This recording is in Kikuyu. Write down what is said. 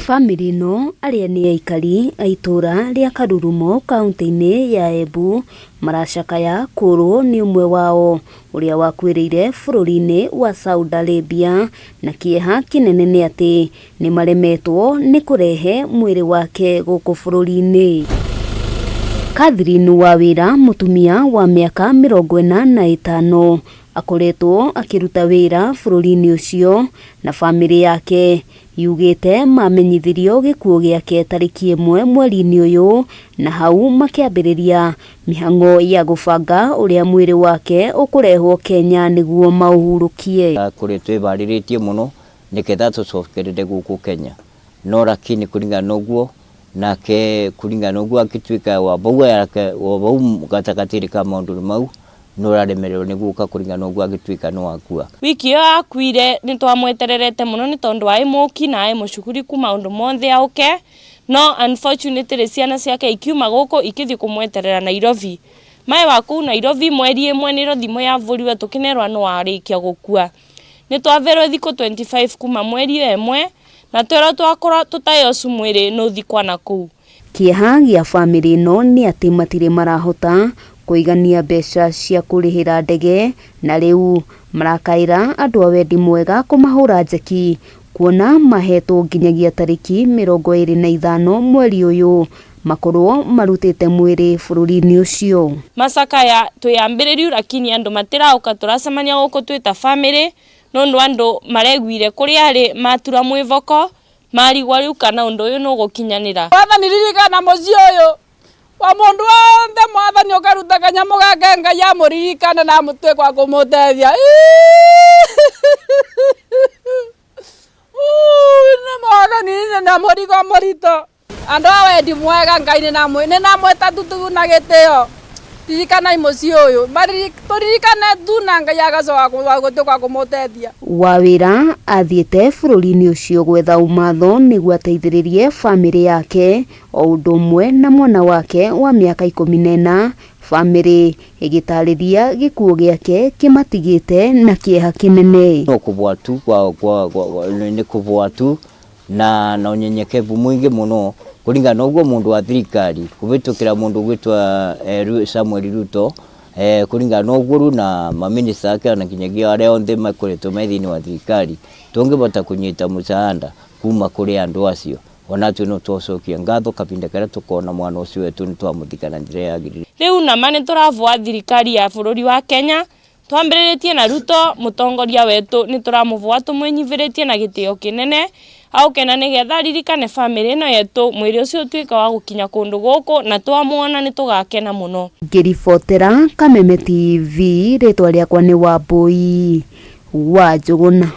Bamĩrĩ ĩno arĩa nĩ aikari a itũũra rĩa Karurumo kauntĩ-inĩ ya Embu maracakaya kũũrwo nĩ ũmwe wao ũrĩa wakuĩrĩire bũrũri-inĩ wa Saudi Arabia na kĩeha kĩnene nĩ atĩ nĩ maremetwo nĩ kũrehe mwĩrĩ wake gũkũ bũrũri-inĩ. Catherine Wawĩra mũtumia wa mĩaka 45 akoretwo akĩruta wĩra bũrũri-inĩ ũcio na bamĩrĩ yake yugĩte mamenyithirio gĩkuũ gĩake tarĩki 1 mweri-inĩ ũyũ na hau makĩambĩrĩria mĩhang'o ya gũbanga ũrĩa mwĩrĩ wake ũkũrehwo Kenya nĩguo maũhurũkie. Kũrĩa twĩharĩrĩtie mũno nĩgetha tũcokerere gũkũ Kenya no lakini kũringana na ũguo nake kũringana na ũguo agĩtuĩka wa bau wa bau gatagatĩ ka maũndũ mau no ũraremererwo nĩ gũka kũringana na ũguo agĩtuĩka nĩ wakua. Wiki ĩyo akuire nĩ twamwetererete mũno nĩ tondũ aĩ mũki na aĩ mũcuguriku maũndũ mothe auke no unfortunately ciana ciake ikiuma gũkũ ikĩthiĩ kũmweterera Nairobi. Mae wa kũu Nairobi mweri 1 nĩrĩo thimũ yavũrirwe tũkĩnerwa nĩ warĩkia gũkua. Nĩ twaverwe thikũ 25 kuma mweri ĩyo 1 na twerwo twakorwo tũtayocu mwĩrĩ nĩ ũthikwa na kũu. Kĩeha gĩa bamĩrĩ ĩno nĩ atĩ matirĩ marahota kũigania mbeca cia kũrĩhĩra ndege na rĩu marakaĩra andũ a wendi mwega kũmahũra njeki kuona mahetwo nginyagia tarĩki 25 mweri ũyũ makorwo marutĩte mwĩrĩ bũrũri-inĩ ũcio. Macakaya twĩambĩrĩriu lakini andũ matirauka tũracemania gũkũ twĩ ta bamĩrĩ nũndũ andũ mareguire kũrĩa arĩ matura mwĩvoko marigwa rĩu kana ũndũ ũyũ nũgũkinyanĩra. Mwathani ririkana mũciĩ ũyũ wa mũndũ wothe mwathani ũkaruta kanyamũ gake Ngai amũririkane na amũtue kwa kũmũteithia. Nĩ mwathani na mũrigo mũritũ. Andũ a wendi mwega Ngai nĩ namwĩta tu na gĩtĩo. Ririkanai mũciĩ ũyũ tũririkane tu na Ngai agacoka gũtuĩka wa kũmũteithia. Wawĩra athiĩte bũrũri-inĩ ũcio gwetha ũmatho nĩguo ateithĩrĩrie bamĩrĩ yake o ũndũ ũmwe na mwana wake wa mĩaka 14 bamĩrĩ ĩgĩtarĩria gĩkuũ gĩake kĩmatigĩte na kĩeha kĩnene. No kũbua tu nĩ kũbua tu na unyenyekevu mwingi mũno kũringana na ũguo mũndũ wa thirikari kũhĩtũkĩra mũndũ ũgwĩtwo Samuel Ruto kũringana na ũguo rĩu na maminista ake na nginyagia arĩa othe makoretwo me thĩinĩ wa thirikari tũngĩhota kũnyita mũcaanda kuma kũrĩ andũ acio ona ithuĩ no twacokia ngatho kahinda karĩa tũkona mwana ũcio wetũ nĩ twamũthika na njĩra yagĩrĩire. Rĩu nama nĩ tũravoa thirikari ya bũrũri wa Kenya twambĩrĩrĩtie na Ruto mũtongoria wetũ nĩ tũramũvoa tũmwĩnyivĩrĩtie na gĩtĩo kĩnene auke na nĩgetha aririkane bamĩrĩ ĩno yetũ mwĩrĩ ũcio ũtuĩke wa gũkinya kũndũ gũkũ na twamuona nĩ tũgakena mũno. Ngĩribotera Kameme TV rĩtwa rĩakwa nĩ Wambui wa Njũgũna.